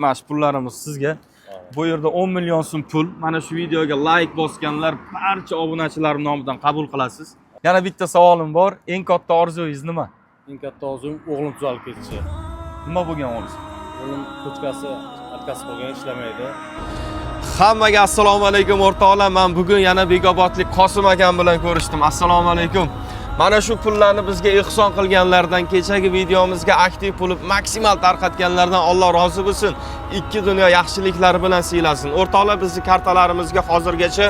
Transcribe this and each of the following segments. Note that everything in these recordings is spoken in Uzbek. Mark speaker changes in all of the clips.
Speaker 1: Mana shu pullarimiz sizga. Bu yerda 10 million so'm pul. Mana shu videoga like bosganlar barcha obunachilarim nomidan qabul qilasiz. Yana bitta savolim bor. Eng katta orzungiz nima?
Speaker 2: Eng katta orzum o'g'lim tuzalib ketishi.
Speaker 1: Nima bo'lgan o'g'lingiz?
Speaker 2: O'g'lim ko'chkasi отказ qolgan, ishlamaydi.
Speaker 3: Hammaga assalomu alaykum, o'rtoqlar. Men bugun yana Bekobodlik Qosim akam bilan ko'rishdim. Assalomu alaykum. Mana shu pullarni bizga ehson qilganlardan, kechagi videomizga aktiv bo'lib maksimal tarqatganlardan Alloh rozi bo'lsin. Ikki dunyo yaxshiliklari bilan siylasin. O'rtoqlar, bizni kartalarimizga hozirgacha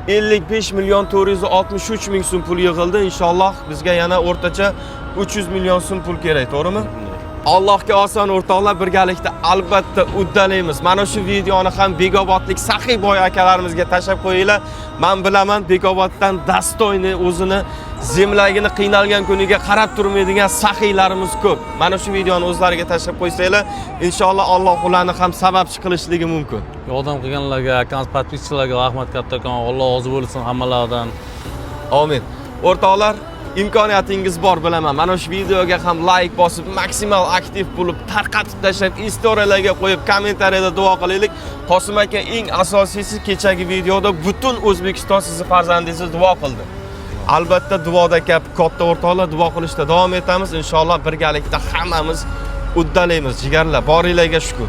Speaker 3: 55 million 463 ming so'm pul yig'ildi. Inshaalloh bizga yana o'rtacha 300 million so'm pul kerak, to'g'rimi? Allohga oson, o'rtoqlar, birgalikda albatta uddalaymiz. Mana shu videoni ham Bekobodlik saxiy boy akalarimizga tashlab qo'yinglar. Men bilaman, Bekoboddan достойный, o'zini zemlagini qiynalgan kuniga qarab turmaydigan saxiylarimiz ko'p. Mana shu videoni o'zlariga tashlab qo'ysanglar, inshaalloh Alloh ularni ham sababchi qilishligi mumkin.
Speaker 2: Yordam qilganlarga, akamiz подписчик larga rahmat kattakon. Alloh rozi bo'lsin hammalaridan.
Speaker 3: Amin. O'rtoqlar, imkoniyatingiz bor, bilaman. Mana shu videoga ham like bosib, maksimal aktiv bo'lib, tarqatib tashlab, istoriyalarga qo'yib, kommentariyada duo qilaylik. Qosim aka, eng asosiysi, kechagi videoda butun O'zbekiston sizni farzandingizni duo qildi. Albatta duoda gap katta, o'rtoqlar, duo qilishda davom etamiz. Inshaalloh birgalikda hammamiz uddalaymiz, jigarlar. Boringlarga shukr.